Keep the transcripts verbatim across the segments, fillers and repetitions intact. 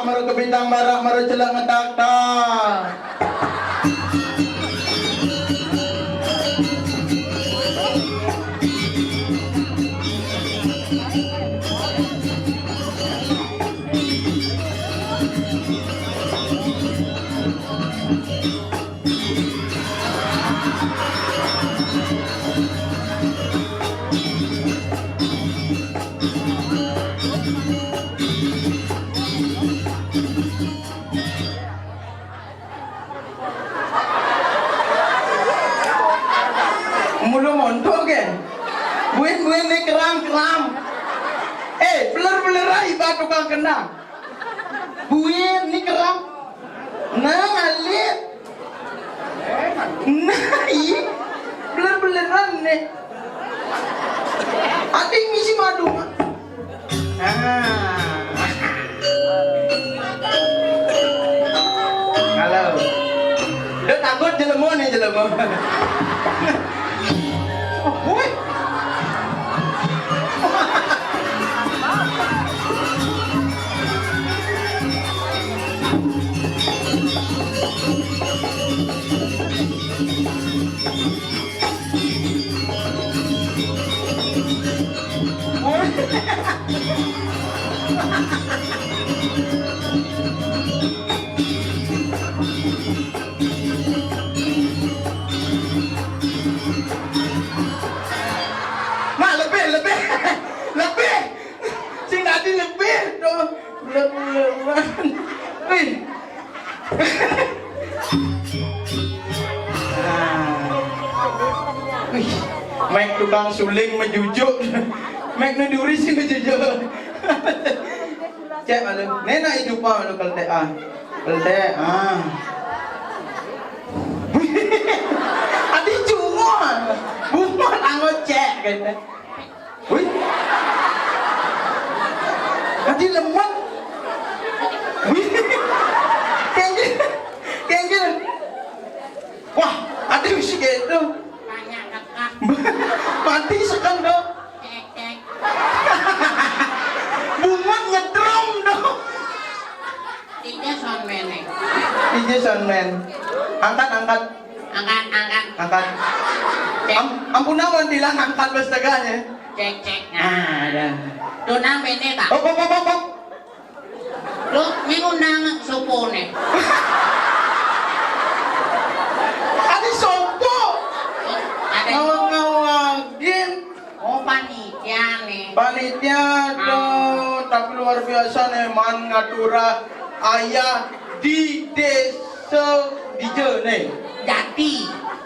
Mara ka bintang barak, mara celak ngetak-tak. Mulu montok ke? Buin-buin ni keram-keram. Eh, beler-beler ai ba tukang kendang. Buin ni keram. Nah, ngalih. Nah, iya. Beler-beleran ni. Ati misi madu. Ah. Halo. Dia takut jelema ni, jelema. Woi. Mak, lebih, lebih. Lebih. Sing tadi lebih tu. Lebih. Wih. Ah. Wih. Mek tukang suling mejujuk. Mek nuduri sih mejujuk. Cek malu. Nena idupa malu kelte ah. Kelte ah. Adi cuma. Bunga tango cek kata. Wih. Adi lemot. Wih. Kenggir. Kenggir. Wah, adi bisi gitu. Banyak kakak. Mati sekali dong. Cek, cek. Bunga nyetrum dong. Tiga soundman nih. Tiga soundman. Angkat, angkat. Angkat, angkat. Angkat. Cek. Am-, ampun, awan bilang angkat besteganya. Cek, cek. Nah, ada. Tunang bene tak? Op, op, op, op, op. Lu mengundang supone. Adi sopo? Ada. Ngawang-ngawangin. Oh, panitia nih. Panitia tuh, tapi luar biasa nih, man ngatura ayah di desa dija nih. Jati.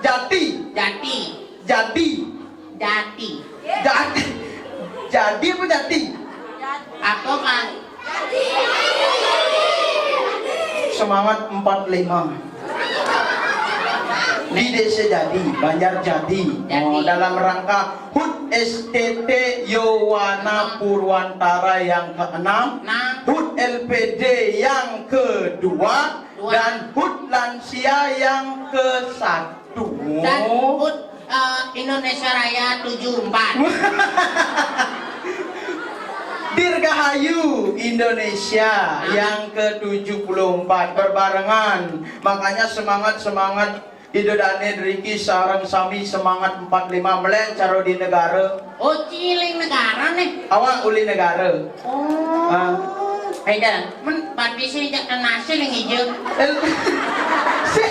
Jati. Jati. Jadi. Jati. Jadi. Jadi apa jati? Apa kan? Semangat empat lima. Di Desa Jadi, Banjar Jadi. Jadi. Oh, dalam rangka hut S T T Yowana Purwantara yang keenam, nah, hut L P D yang kedua, dua, dan hut lansia yang ke satu. Dan hut, eh, Indonesia Raya tujuh empat. Dirgahayu Indonesia, amin, yang ke tujuh puluh empat berbarengan. Makanya semangat, semangat Ida Dane driki sareng sami semangat empat lima meleng cara di negara. Oh, ciling negara nih. Awak uli negara. Oh. Ah. Aida, men pati sih jak nasi ning ijo. El-, sih,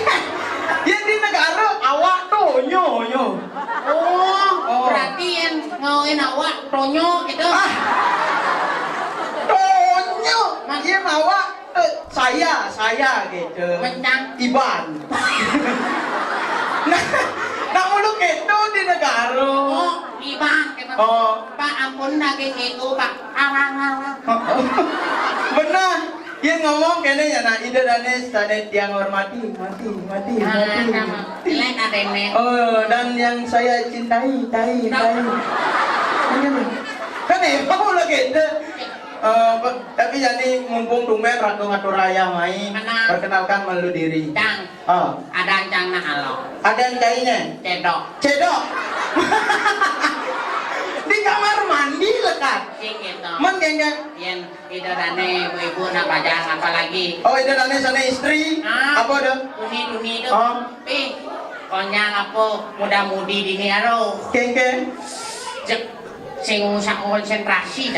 ya di negara awak tuh nyo, nyo. Oh, oh, berarti yang ngawin awak tonyo gitu. Ah. Tonyo. Mas- Iya, awak, eh, saya, saya gitu. Mencang. Iban. Nah, nah, mulu gitu di negara. Oh, Iban gitu. Oh. Pak, ampun, daging itu, Pak. Awang, awang. Benar. Yang ngomong kene ya, nah, Ida Dane, Dane tiang hormati, mati, mati, nah, mati. Sama. Jelek adene. Oh, dan yang saya cintai, tai, tai. Kan emang lagi itu. Eh, pe-, tapi jadi mumpung tumben Ratu ngatur ayah mai, benar, perkenalkan malu diri. Cang. Oh. Ada cang nah halo. Ada yang cainya? Cedok. Cedok. Di Kamar mandi lekad. Sing gitu. Men kéngkén. Yén Ida dané ibu-ibu nak bajang apa lagi? Oh, Ida dané sané istri. Ah. Apa dah? Tuni, tuni itu. Oh. Ih, konyang apa muda-mudi dini aro. Kéngkén. Cek sing usah konsentrasi.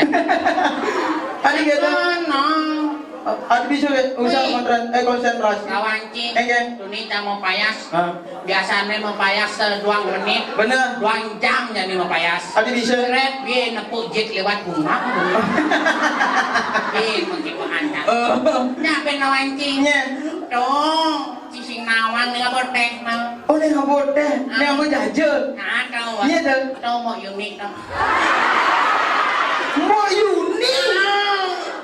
Adi gitu. Adi bisa, usah konsentrasi. Lawancing. Kéngkén. Tuni tak mau payas. Ah. Biasané mapayas seduang menit. Bener. Duang jam jadi mapayas. Adi bisa. Seret, bié nepuk jit lewat bunga. Bié mengkipahan kan. Oh. Nyampe nawancing. Nyé. Tuh, cicing nawang nih abot téh mah. Oh, nih abot téh. Nih abot jajel. Nah, tahu. Iya, tuh. Tahu mau unik tuh. Mbok Yuni.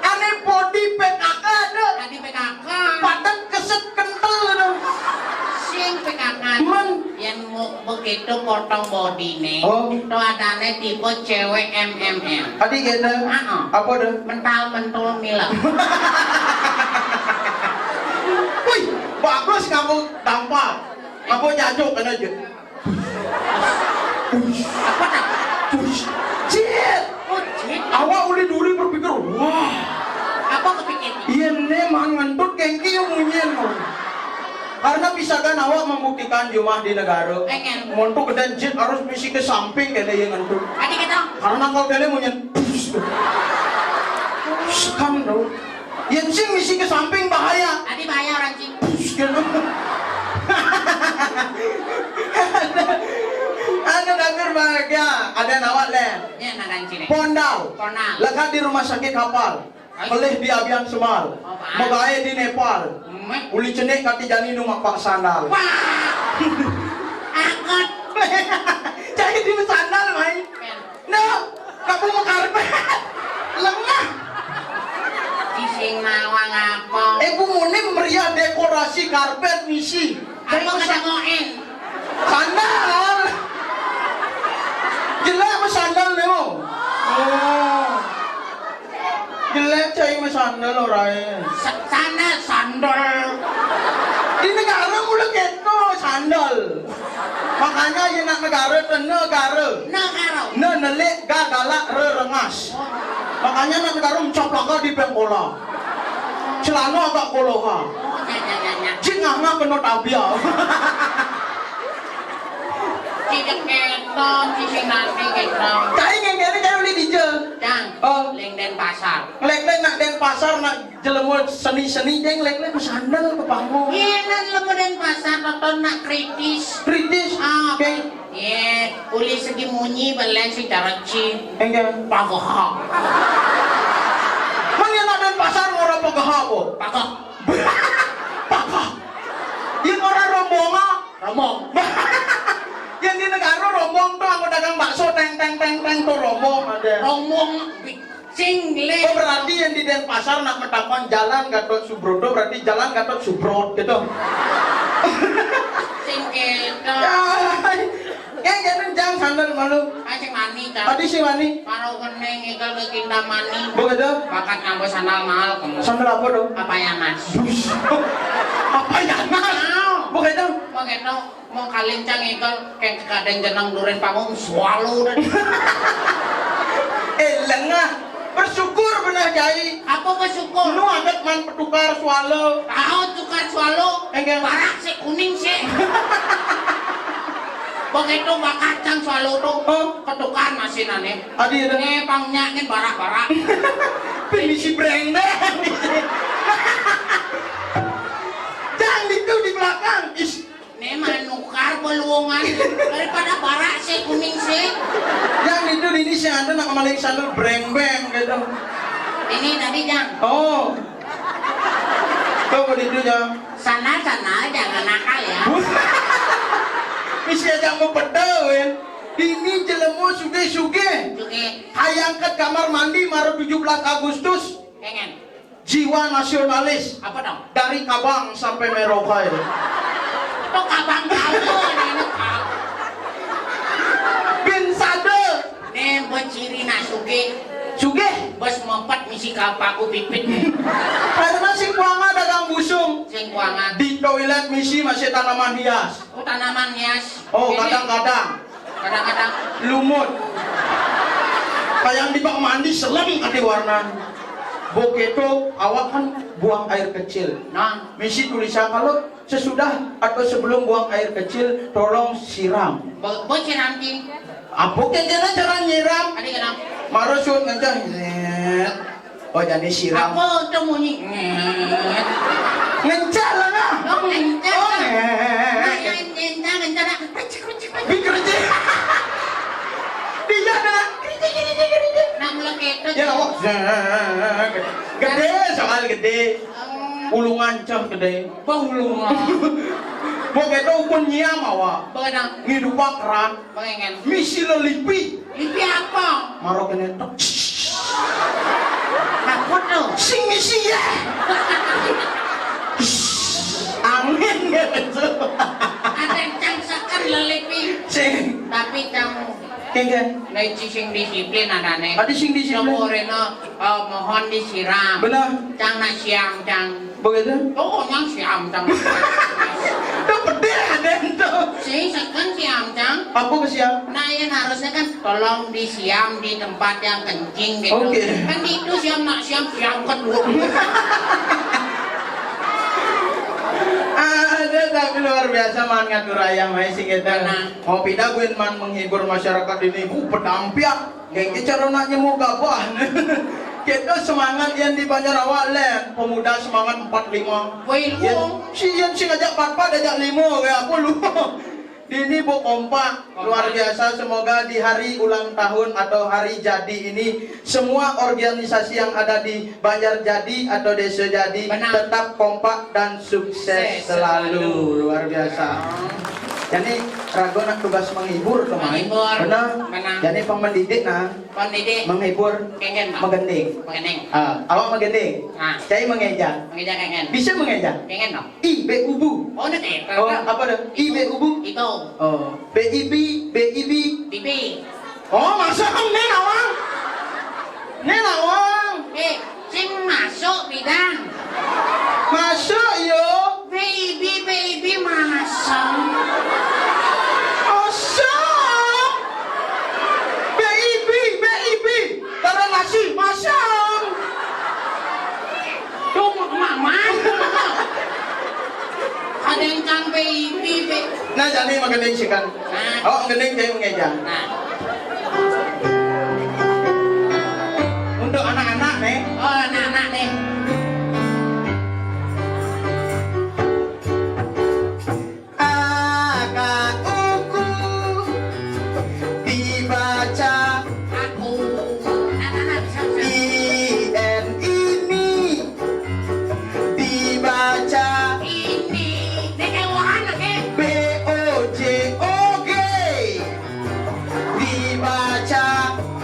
Ané bodi P K K ada. Tadi P K K. Padat keset kentel ada. Sing P K K. Men. Yang mau begitu potong bodiné. Oh. Itu adané tipe cewek M M M. Tadi gitu. Heeh. Apa dah? Mental mentul milem. Wih, bagus kamu tampar. Apa jajuk kan aja. Push. Apa tak? Push. Jit. Oh, jit. Awak ulih duri berpikir, wah. Apa kepikir? Iya né man ngentut kéngkén yang munyin. Karena misalkan awak membuktikan jumah di negara, montok dan jit harus misi ke samping kada yang ngentut. Tadi kita. Karena kalau kada munyin, push. Sekam dong. Yén sing misi ke samping bahaya. Tadi bahaya orang sing. Pus, gitu. Ada dapur bahagia, ada nawat lé. Ya, nak kancing. Pondal. Pondal. Lekat di rumah sakit kapal. Pelih di abian semal. Apa? Magaé di Nepal. Uli cenik kati jani nu mapak sandal. Wah. Akot. Jadi di sandal main. Nah, kamu mau karpet. Lengah. Sing nawang apa? Ibu Munim meriah dekorasi karpet misi. Apa kata ngoen? Sandal. Jelek apa sandal nih, Mo? Oh. Jelek cai mah sandal oraé. Sa-, sandal, sandal. Di negara mula kéto sandal. Makanya ya nak negara tuh negara. Negara. Ne nelik ga galak re rengas. Makanya nak negara mencaplaka di pengkola. Celana agak koloha. Oh, ya, ya, ya, ya. Jin ngah kena tabia. Cicing kéto, cicing nanti kéto. Cai ngéngkén cai uli dija. Cang. Oh. Ling Denpasar. Lek-lek nak Denpasar nak jelema seni-seni jeng lek-lek sandal ke panggung. Iya, nak jelema Denpasar tonton nak kritis. Kritis. Ah, oké. Iya, uli segi munyi belen si careci. Enggak. Pagoha. Mana nak Denpasar ngora pagoha apa? Pagoh. Pagoh. Yang orang rombongan. Rombong. Yang di negara rombong tuh, aku dagang bakso, teng, teng, teng, teng, tuh rombong ada. Rombong, bi-, sing lé. Oh, berarti yang di Denpasar nak mendapat jalan Gatot Subroto, berarti jalan Gatot Subrot gitu. Sing kéto. Ya, kayak gitu, jangan sandal malu. Ah, sing mani, Cang. Tadi sing mani. Parau kening, ikel ke Kintamani. Begitu? Bakat nganggo sandal mahal, kamu. Sandal apa dong? Apa ya, Mas? Apa ya, Mas? Mau. Begitu? Mau gitu. Mau kalincang ikel, kayak kadang jeneng duren panggung, swallow dan. Eh, lengah. Bersyukur benar, Cai. Apa bersyukur? Nu adat man petukar swallow. Tahu tukar swallow? Enggak. Barak sih, kuning sih. Begitu bakacang swallow tuh, oh, ketukar masinannya. Adi ada. Nih, pangnya kan barak-barak. Pin misi breng deh. Jangan itu di belakang. Is. Nih mah nukar peluangan daripada barak sih kuning sih. Yang itu ini sih ada nak maling sandal breng-breng gitu. Ini tadi, Jang. Oh. Kau mau itu, Jang? Sana, sana, jangan nakal ya. Bisa aja mau pedawin. Ini jelema sugih-sugih. Sugih. Hayang ke kamar mandi mara tujuh belas Agustus. Pengen. Jiwa nasionalis. Apa dong? Dari Kabang sampai Merauke itu. Itu Kabang kamu, nenek kamu. Bin Sade. Nih, buat ciri nak sugih. Sugih? Bos mempet misi kapaku pipit nih. Karena sing kuanga dagang busung. Sing kuanga. Di toilet misi masih tanaman hias. Oh, tanaman hias. Oh, ini kadang-kadang. Kadang-kadang. Lumut. Tayang di bak mandi selem ati warnan. Bo keto awak kan buang air kecil. Nah, misi tulisan kalau sesudah atau sebelum buang air kecil tolong siram. Bo, bo siram ti. Apa kena cara nyiram? Adi kenapa? Maro suut ngencah. Zet. Oh, jadi siram. Apa tu bunyi? Ngencah lah nah. Oh, ngencah. Oh, ngencah. Nah, yang ngencah, ngencah dah. Kericik, kericik, kericik. Dia dah. Kericik, kericik, kericik. Nak melekat tu. Ya, awak. Zet. Gede, soal gede. Ulungan cah gede. Bah, ulungan. Bo keto ukun nyiam awak. Begadang. Ngidup keran. Pengen. Misi lelipi. Lipi apa? Maro kene tok. Apa tu? Sing misi ya. Angin gitu. Ada yang cangsakan lelipi. Sing. Tapi kamu. Kengken. Nah, sing disiplin ada nih. Ada sing disiplin. Coba rena, eh, mohon disiram. Benar. Cang nak siam, cang. Begitu? Oh, nang siam, cang. Itu pedih ada itu. Si, sekan siam, cang. Apa ke siam? Nah, yang harusnya kan tolong disiam di tempat yang kencing gitu. Oke. Kan itu siam, nak siam, siam kedua. Ada tapi luar biasa man ngatur ayam aja sih kita. Benar. Mau pindah gue man menghibur masyarakat ini, ku pedampiak. Geng cara nak nyemu gabah. Kita semangat yang di Banjar awak leh, pemuda semangat empat lima. Woi, lu. Yang si yang si ngajak empat empat ajak lima kayak apa lu? Ini bu kompak, luar biasa. Semoga di hari ulang tahun atau hari jadi ini semua organisasi yang ada di Banjar Jadi atau Desa Jadi tetap kompak dan sukses selalu. Luar biasa. Jadi ragu nak tugas menghibur teman. Menghibur. Benar. Benar. Jadi pendidik nah. Pendidik. Menghibur. Kengen, Pak. Menggending. Menggending. Ah, awak menggending. Nah. Saya mengeja. Mengeja kengen. Bisa mengeja. Kengen, no. I be ubu. Oh, nak eh. Oh, apa dah? I be ubu. Itu. Oh, be ibi, be ibi. Bibi. Oh, masa kan nih nawang? Nih nawang. Eh, sing masuk bidan. Masuk yo. Baby, baby, masam. Masam. Baby, baby. Taruh nasi, masam. Tuh, mama. Ada yang sampai baby. Nah, jadi makan yang sikan. Nah. Oh, gending kayak mengeja. Nah. Untuk anak-anak nih. Oh, anak-anak nih. Aka uku dibaca aku. Anak-anak bisa, bisa. I N ini dibaca ini. Ini kayak wahana, kayak. B O J O G. Dibaca.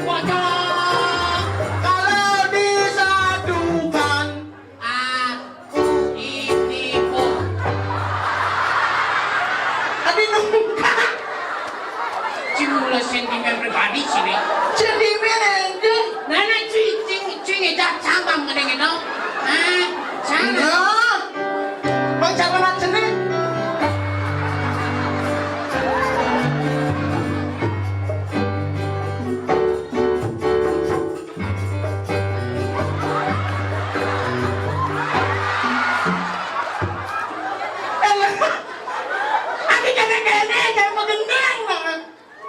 Pocong. Kalau disatukan. Aku ini pun. Tapi nungka. Cing mula sentimen pribadi sini. Sentimen aja. Nana cing, cing, cing, eja cambang gede gitu. Ah, sana. Enggak. Pacaran aja nih. Adi kene-kene, jangan mau gendeng, nah.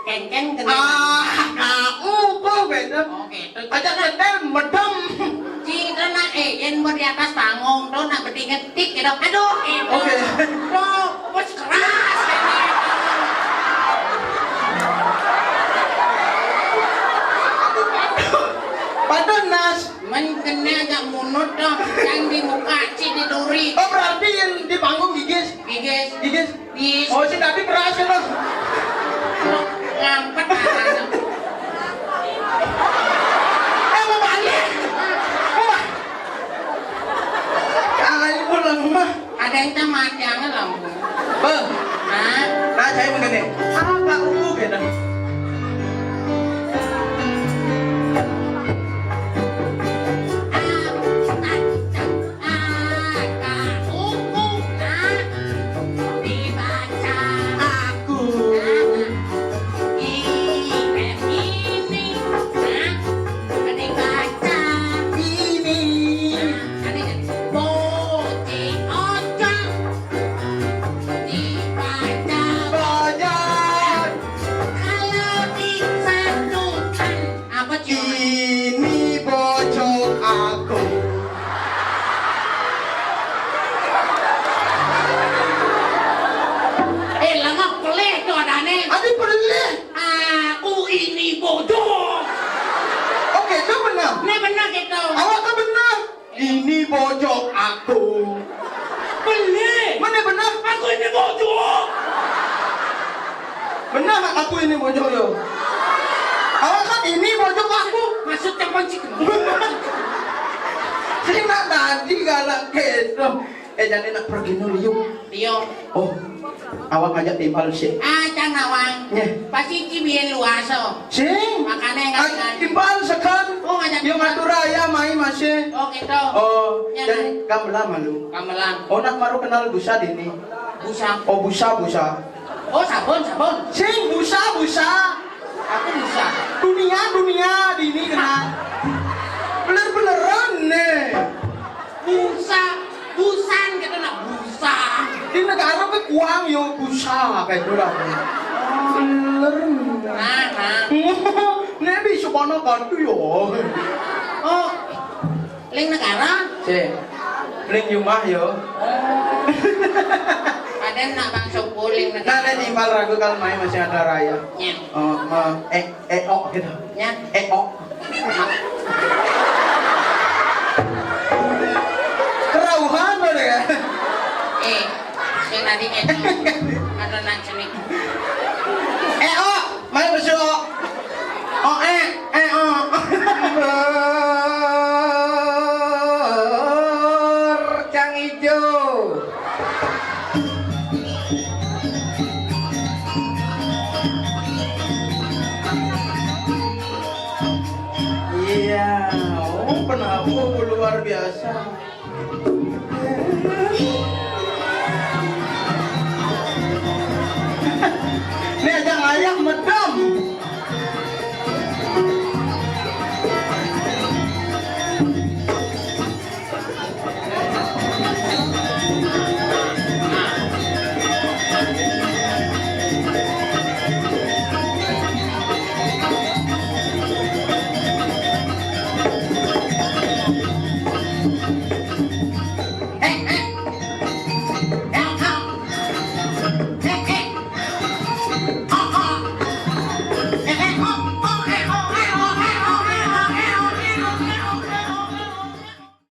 Kengkeng gendeng. Ah, kau, kau beda. Oh, gitu. Aja gendeng, medem. Cing, itu nak, eh, yang buat di atas panggung, tuh nak berdiri ngetik, gitu. Aduh, gitu. Oke. Tuh, bos keras, gitu. Padahal, Nas. Men kena agak munut dong, yang di muka cik di duri. Oh, berarti yang di panggung gigis? Gigis. Gigis? Gigis. Oh, si tadi beras ya, Mas? Ngampet rasanya. Eh, mau balik? Mau balik? Jangan pulang, Mas. Ada yang mati angan lampu. Beh. Hah? Nah, saya begini. Apa aku gitu? Aku. Ini. Hah? Bojo aku. Beli. Mana benar? Aku ini bojo. Benar aku ini bojo yo. Awak kan ini bojo aku. Maksudnya pancik. Sing nak tadi galak gitu. Eh, jadi nak pergi dulu yuk. Iya. Oh, awak ngajak timpal sih. Ah, can awang. Nyeh. Pasti ci biyen luaso. Sing. Makane ngajak. Ah, timpal sekan. Oh, ngajak. Yo ngatur raya mai masih. Oh, gitu. Oh, ya, dan nah. Kamelam malu. Kamelam. Oh, nak baru kenal busa dini. Busa. Oh, busa, busa. Oh, sabun, sabun. Sing, busa, busa. Aku busa. Dunia, dunia dini kena. Bener-beneran nih. Busa, busan gitu nak busa. Di negara ke kuang yo busa kayak itu lah. Bener. Nah, nah. Nek bisa kono kono yo. Oh, ling negara. Sih. Ling rumah yo. Ada nak bang sopo ling negara. Nah, nek timbal ragu kalau main masih ada raya. Ya. Oh, ma, eh, eh, oh gitu. Ya. Eh, oh. Kerauhan lo deh. Eh, saya tadi eh, ada nak sini. Eh, oh, main besok. Oh, eh, eh, oh. Cang ijo. Iya, oh, penabuh luar biasa. Ini aja ngayak medem.